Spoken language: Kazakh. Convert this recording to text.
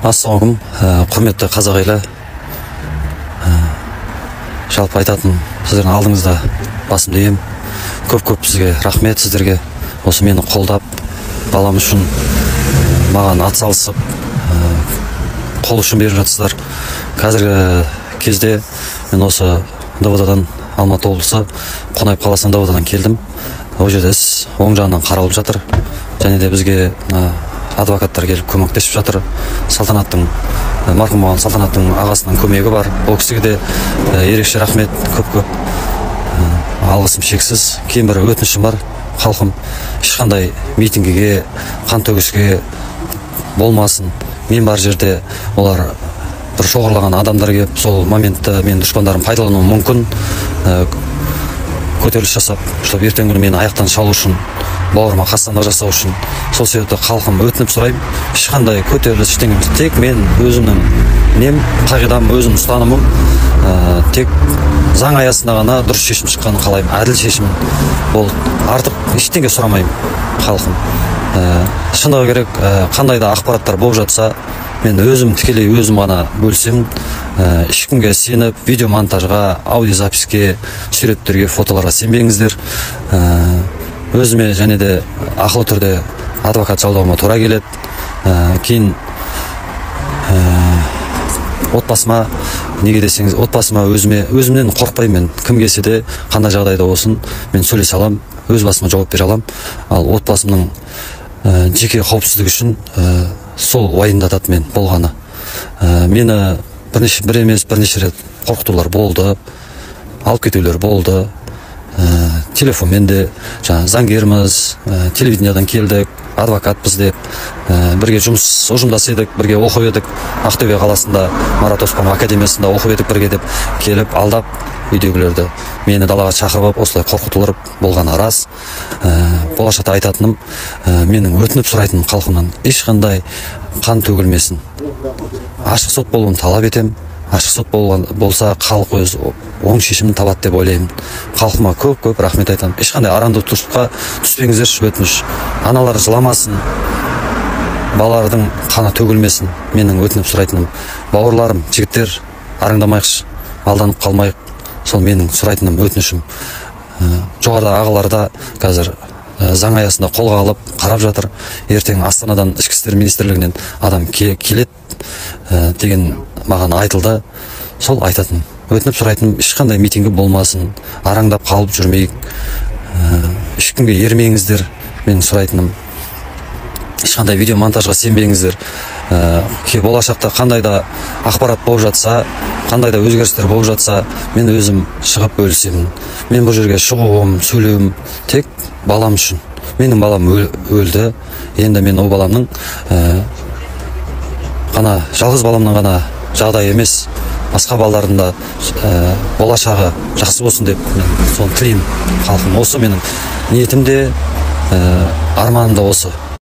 Ассалаумағалейкум, құрметті қазақ елі. Жалпы айтатын сіздердің алдыңызда басымды иемін. Көп-көп сізге рахмет, сіздерге осы мені қолдап, балам үшін маған атсалысып, қол ұшын беріп жатсыздар. Қазіргі кезде мен осы ДВД-дан, Алматы облысы Қонаев қаласынан ДВД-дан келдім. Ол жерде іс оң жағынан қаралып жатыр. Және де бізге адвокаттар келіп көмектесіп жатыр. Салтанаттың, марқұм болған Салтанаттың ағасының көмегі бар. Ол кісіге де ерекше рахмет, көп-көп алғысым шексіз. Кейін бір өтінішім бар, халқым, ешқандай митингіге, қан төгіске болмасын. Мен бар жерде олар бір шоғырлаған адамдар келіп, сол моментті менің дұшпандарым пайдалануы мүмкін. Көтеріліс жасап, чтобы ертеңгі күні мені аяқтан шалу үшін, бауырыма қастандық жасау үшін. Сол себепті халқым өтініп сұраймын, ешқандай көтеріліс ештеңе емес. Тек мен өзімнің нем, қағидам, өзімнің ұстанымым, тек заң аясында ғана дұрыс шешім шыққанын қалаймын, әділ шешім. Ол артық ештеңе сұрамаймын халқым. Шындығы керек, қандай да ақпараттар болып жатса, мен өзім тікелей өзім ғана бөлісемін. Ешкімге сеніп, видеомонтажға, аудиозаписке, суреттерге, фотоларға сенбеңіздер. Өзіме және де ақылы түрде адвокат жалдауыма тура келеді. Кейін отбасыма, неге десеңіз, отбасыма өзіме, өзімнен қорықпаймын мен. Кім келсе де, қандай жағдайда болсын, мен сөйлесе аламын, өз басыма жауап бере аламын. Ал отбасымның жеке қауіпсіздігі үшін сол уайымдатады мен болғаны. Мені бірнеше, бір емес, бірнеше рет қорқытулар болды, алып кетулер болды. Телефонмен де, жаңа заңгерміз, телевидениядан келдік, адвокатпыз деп, бірге жұмыс ұжымдас едік, бірге оқып едік, Ақтөбе қаласында Марат Оспанов академиясында оқып едік бірге деп келіп алдап үйдегілерді, мені далаға шақырып алып осылай қорқытулар болғаны рас. Болашақта айтатыным, менің өтініп сұрайтыным халқымнан ешқандай қан төгілмесін, ашық сот болуын талап етемін. Ашық сот болса, халық өз оң шешімін табады деп ойлаймын. Халқыма көп-көп рахмет айтамын. Ешқандай арандатушылыққа түспеңіздерші, өтініш. Аналар жыламасын, балалардың қаны төгілмесін. Менің өтініп сұрайтыным, бауырларым, жігіттер, араңдамайықшы, алданып қалмайық. Сол менің сұрайтыным, өтінішім. Жоғарыда ағаларда қазір заң аясында қолға алып қарап жатыр. Ертең Астанадан Ішкі істер министрлігінен адам келеді деген маған айтылды. Сол айтатын, өтініп сұрайтыным, ешқандай митингі болмасын, араңдап қалып жүрмейік, ешкімге ермеңіздер. Менің сұрайтыным, ешқандай видеомонтажға сенбеңіздер. Болашақта қандай да ақпарат болып жатса, қандай да өзгерістер болып жатса, мен өзім шығып бөлісемін. Мен бұл жерге шығуым, сөйлеуім тек балам үшін. Менің балам өлді. Енді мен ол баламның ғана, жалғыз баламның ғана жағдайы емес, басқа балалардың да болашағы жақсы болсын деп мен соны тілеймін халқым. Осы менің ниетім де, арманым да осы.